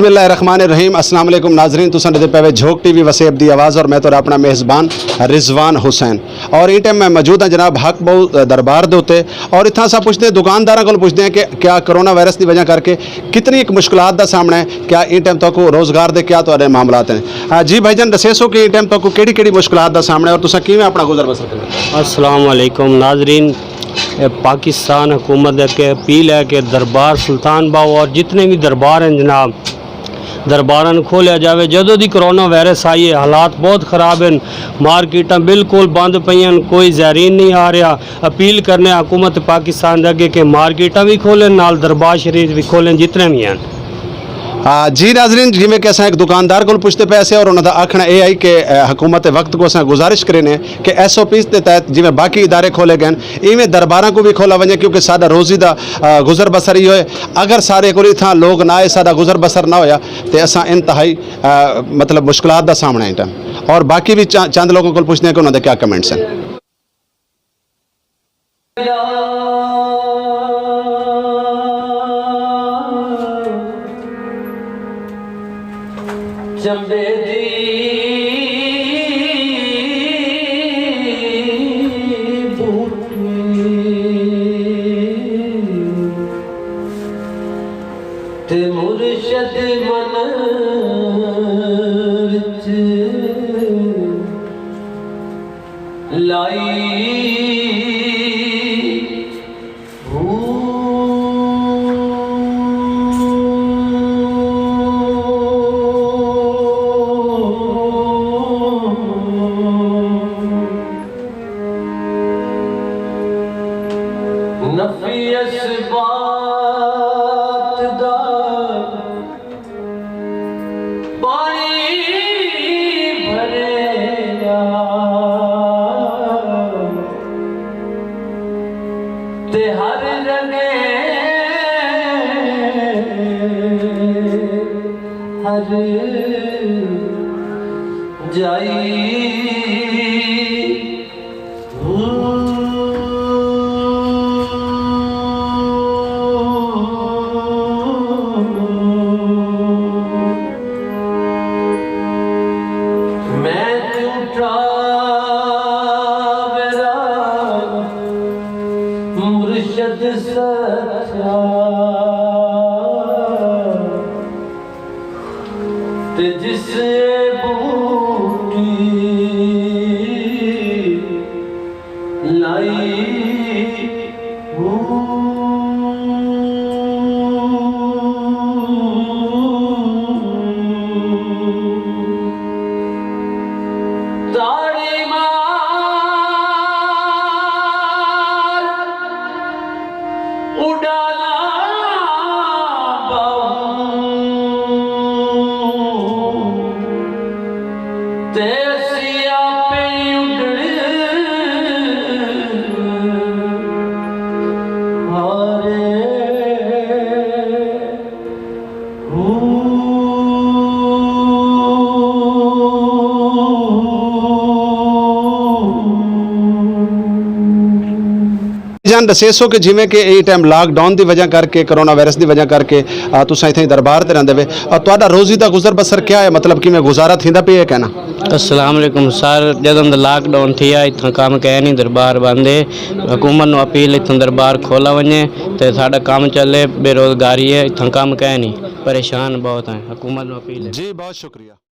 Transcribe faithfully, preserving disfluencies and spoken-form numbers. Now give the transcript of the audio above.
بسم اللہ الرحمن الرحیم۔ السلام علیکم ناظرین، تساں ݙیہدے پئے وے جھوک ٹی وی وسیب دی آواز اور میں تہاݙا اپݨا میزبان رضوان حسین۔ اور ایں ٹائم میں موجود ہاں جناب حق بہو دربار دے اتے، اور اتھاں اساں پچھدے ہیں، دکانداراں کول پچھدے ہیں کہ کیا کرونا وائرس دی وجہ کر کے کتنی ایک مشکلات دا سامݨا ہے، کیا ایں ٹائم تہاکوں روزگار دے کیا تہاݙے معاملات ہیں؟ آ، جی بھائی جان، ݙسیسو کہ ایں ٹائم تہاکوں کیڑھی کیڑھی مشکلات دا سامݨا ہے اور تساں کیویں اپݨا گزر بسر کریندے؟ السلام علیکم ناظرین، اے پاکستان حکومت دے اڳے اپیل ہے کہ دربار سلطان باہو اور جتنے بھی دربار ہیں جناب، درباراں نوں کھولیا جاوے۔ جدوں دی کرونا وائرس آئی ہے، حالات بہت خراب ہیں، مارکیٹاں بالکل بند پئی ہیں، کوئی زائرین نہیں آ رہیا۔ اپیل کرنے حکومت پاکستان دے اڳے کہ مارکیٹاں بھی کھولن، نال دربار شریف بھی کھولن، جتنے بھی ہیں۔ آ، جی ناظرین، جیویں کہ اساں ایک دکاندار کول پچھدے پئے سے اور انہاں دا آکھݨا اے آئی کہ، آ، حکومت وقت کوں اساں گزارش کرینے کہ ایس او پیز دے تحت جیویں باقی ادارے کھولے ڳئے ہن، ایویں درباراں کوں وی کھولا ونڄے، کیونکہ ساݙا روزی دا، آ، گزر بسر ایہو ہے۔ اگر سارے کول اتھاں لوگ نہ آئے، ساݙا گزر بسر نہ ہویا، تے اساں انتہائی، آ، مطلب مشکلات دا سامݨا ہے ٹائم۔ اور باقی بھی چا-، چند لوگوں کول پچھدے ہیں کہ انہاں دے کیا کمنٹس ہیں۔ چمبے دی بوٹی تے مرشد من وچ لائی۔ نفی اثبات دا پاݨی بھریا تے ہر رنگے ہر جائی۔ میں جھوٹا میرا مرشد سچا، تے جس بوٹی لائی ہوں۔ تاڑی مار اڈالا باہوں تے سیاپے اڈڑ ہارے۔ جان ݙسیسو کہ جیویں کہ ایں ٹائم لاک ڈاؤن دی وجہ کر کے، کرونا وائرس دی وجہ کر کے، آ، تساں اتھاں دربار تے رہندے وے، آ، تہاݙا روزی دا گزر بسر کیا ہے؟ مطلب کیویں گزارا تھیندا پیا ہے کہ نہ؟ السلام علیکم سر، جݙاں دا لاک ڈاؤن تھیا، اتھاں کم کائے نہیں، دربار بند ہے۔ حکومت نوں اپیل، اتھاں دربار کھولا ونڄے تے ساݙا کم چلے، بے روزگاری ہے، اتھاں کم کائے نہیں، پریشان بہت ہیں، حکومت نوں اپیل ہے۔ جی، بہت شکریہ۔